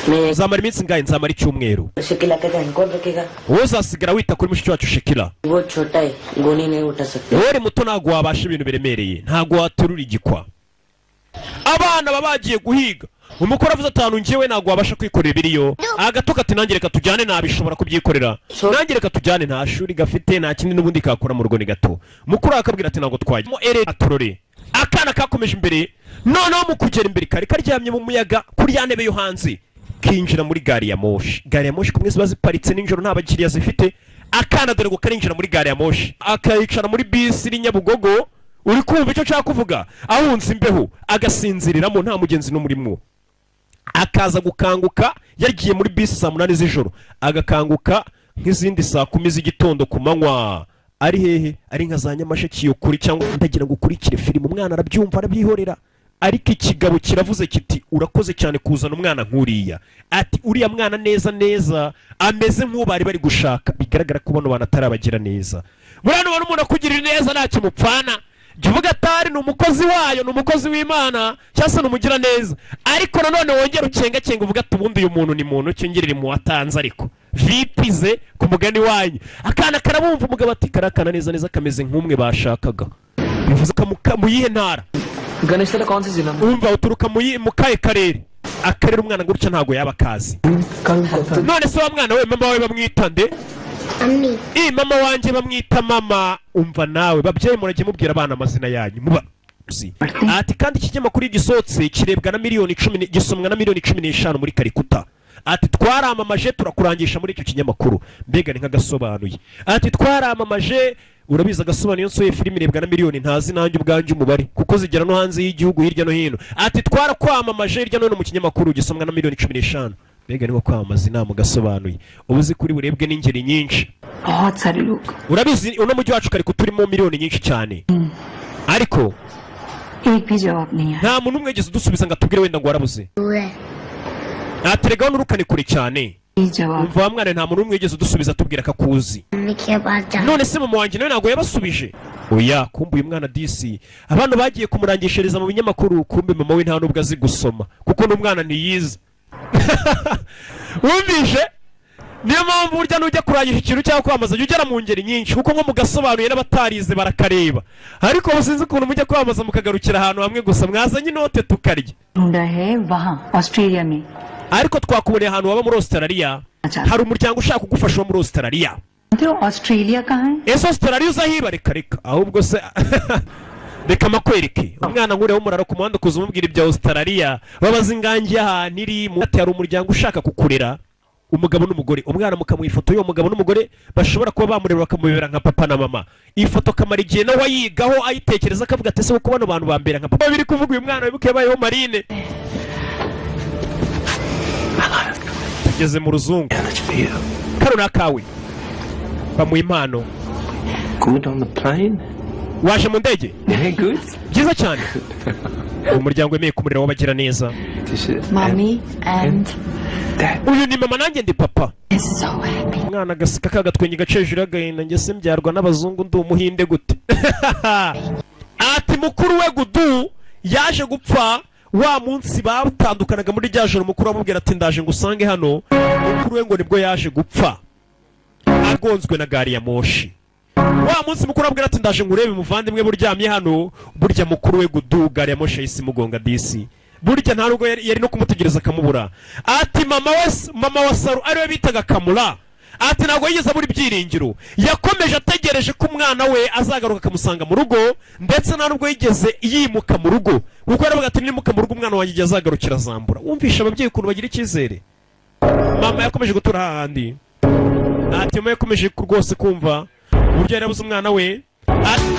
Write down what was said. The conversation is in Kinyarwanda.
मैं Uzamara iminsi ingahe? Nzamara icyumweru. Shakila का ध्यान कौन रखेगा? Wowe uzasigara wita kuri mushiki wacu Shekila. वो छोटा है, गोनी नहीं उठा सकते। Wowe uri muto, ntabwo wabasha ibintu biremereye, ntabwo waterura igikwa. Abana baba bagiye guhiga. Umukuru avuze atanu, njyewe ntabwo wabasha kwikorera ibiriyo. Agato kati: "Nanjye reka tujyane, nabishobora kubyikorera, nanjye reka tujyane." Nta shuri gafite, nta kindi n'ubundi kakora mu rugo, ni gato. Mukuru akabwira ati: "Ntabwo twajya mo." Ere atorore akana kakomeje imbere. Noneho mu kugera imbere, kari karyamye mu muyaga kuri ya ntebe yo hanze, kinjira muri gari ya moshi. Gari ya moshi kumwe ziba ziparitse nijoro, nta bakiriya zifite. Akana dore ngo karinjira muri gari ya moshi, akayicara muri bisi iri Nyabugogo. Uri kumva icyo nshaka kuvuga? Ahunze imbeho, agasinziriramo, nta mugenzi n'umurimo. Akaza gukanguka yagiye muri bisi saa 8 z'ijoro, agakanguka nk'izindi saa 10 z'igitondo ku manywa. Ari hehe? Ari nka za Nyamasheke iyo kuri. Cyangwa ndagira ngo ukurikire filime. Umwana arabyumva, arabyihorera, ariko ikigabo kiravuze kiti: "Urakoze cyane kuzana umwana nk'uriya." Ati: "Uriya mwana neza neza ameze nk'uwo bari bari gushaka." Bigaragara ko bano bantu atarabagira neza. Muri hano ubona umuntu akugirira neza, ntacyo mupfana, jya uvuga atari ni umukozi wayo, ni umukozi w'Imana, cyangwa se ni umugira neza. Ariko nanone wongere ucengacenga, uvuga ati: "Ubundi uyu muntu ni muntu ki ungirira impuhwe atanze?" Ariko vipize ku mugani wanyu. Akana karabumva. Umugabo ati: "Karakana neza neza kameze nk'umwe bashakaga." Bivuze ko mu yihe ntara? Ganesh तेरा कौन से जिला में? Umva, uturuka mu kahe karere? Akarere umwana gutya ntabwo yaba akazi. None se wa mwana we, mama wawe bamwita nde? Ammi. I mama wanjye bamwita mama. Umva nawe, babyeyi, murajye mubwira abana amazina yanyu muba uzi. Ati kandi iki kinyamakuru iyo gisohotse kirebwa na miliyoni 10 gisomwa na miliyoni 15 muri Karikuta. Ati twaramamaje, turakurangisha muri icyo kinyamakuru. Mbega ni nk'agasobanuye. Ati twaramamaje. Urabizi, agasobanuye iyo nsohoye filime irebwa na miliyoni ntazi nanjye ubwanjye umubare, kuko zigera no hanze y'igihugu hirya no hino. Ati twarakwamamaje hirya no hino mu kinyamakuru gisomwa na miliyoni 15. Mbega ni nko kwamamaza inama ugasobanuye, uba uzi kuri burebwe n'ingeri nyinshi. बहुत सारे लोग। Urabizi, uno mujyi wacu kari turimo miliyoni nyinshi cyane, ariko एक भी जवाब नहीं आया। nta muntu umwe wigeze udusubiza ngo atubwire wenda ngo warabuze. दूर है। Nateregaho n'urukane kure cyane. ये जवाब Umva wa mwana, nta muntu n'umwe wigeze udusubiza atubwira ko akuzi. Mummy के पास जा। None se mama wanjye nawe ntabwo yabasubije? Oya. Kumbe uyu mwana disi, abantu bagiye kumurangishiriza mu binyamakuru, kumbe mama we nta nubwo azi gusoma, kuko n'umwana ntiyize. Wumvishe? Niyo mpamvu burya nujya kurangisha ikintu cyangwa kwamamaza, jya ugera mu ngeri nyinshi, kuko nko mu gasobanuye n'abatarize barakareba. Ariko sinzi ukuntu mujya kwamamaza mukagarukira ahantu hamwe gusa. Mwazanye inote tukarya. ढूंढा है वहाँ Australia में। Ariko twakuboneye ahantu waba muri Australia. Hari umuryango ushaka kugufasha wo muri Australia. तो Australia कहाँ है? Ese Australia uzahiba? Reka reka, ahubwo se reka makwereke. Umwana nkuriya w'umuraro ku muhanda, kuza umubwira ibya Australia, babaza ingangi y'ahantu iri. Ati hari umuryango ushaka kukurera, umugabo n'umugore. Umwana mukamuha ifoto y'uwo mugabo n'umugore, bashobora kuba bamureba bakamubera nka papa na mama. Iyi foto akamara igihe nawe ayigaho, ayitekereza, akavuga ati: "Ese kuko bano bantu bambera nka papa?" Biri kuvuga uyu mwana, wibuke yabayeho marine. Tugeze mu ruzungu. Kano ni akawe. Bamuha impano. Good on the plane? Waje mu ndege? Yeah, good. Byiza cyane. Uwo muryango wemeye kumurera w'abagira neza. This is Mommy and Dad. Uyu ni mama, nanjye ndi papa. Is so happy. Umwana agaseka kagatwenge gace hejuru y'agahinda. Njye se mbyarwa n'abazungu, ndi umuhinde gute? Ati mukuru we Gudu yaje gupfa wa munsi batandukanaga muri rya joro. Mukuru amubwira ati: "Ndaje ngo usange hano." Mukuru we ngo nibwo yaje gupfa agonzwe na gari ya moshi. Wa munsi mukuru amubwira ati: "Ndaje ngo urebe muvandimwe buryamye hano." Burya mukuru we Gudu gari ya moshi yahise imugonga disi. Burya nta nubwo yari no kumutegereza akamubura. Ati mama we, mama wa Saru, ariwe bitaga Kamura, ati ntabwo yigeze abura ibyiringiro. Yakomeje ategereje ko umwana we azagaruka akamusanga mu rugo, ndetse nta nubwo yigeze yimuka mu rugo, kuko yaravuga ati: "Nimuka mu rugo, umwana wanjye igihe azagarukira azambura." Wumvisha ababyeyi ukuntu bagira icyizere? Mama yakomeje gutura hahandi. Ati mama yakomeje rwose kumva uburyo yari yabuze umwana we. Ati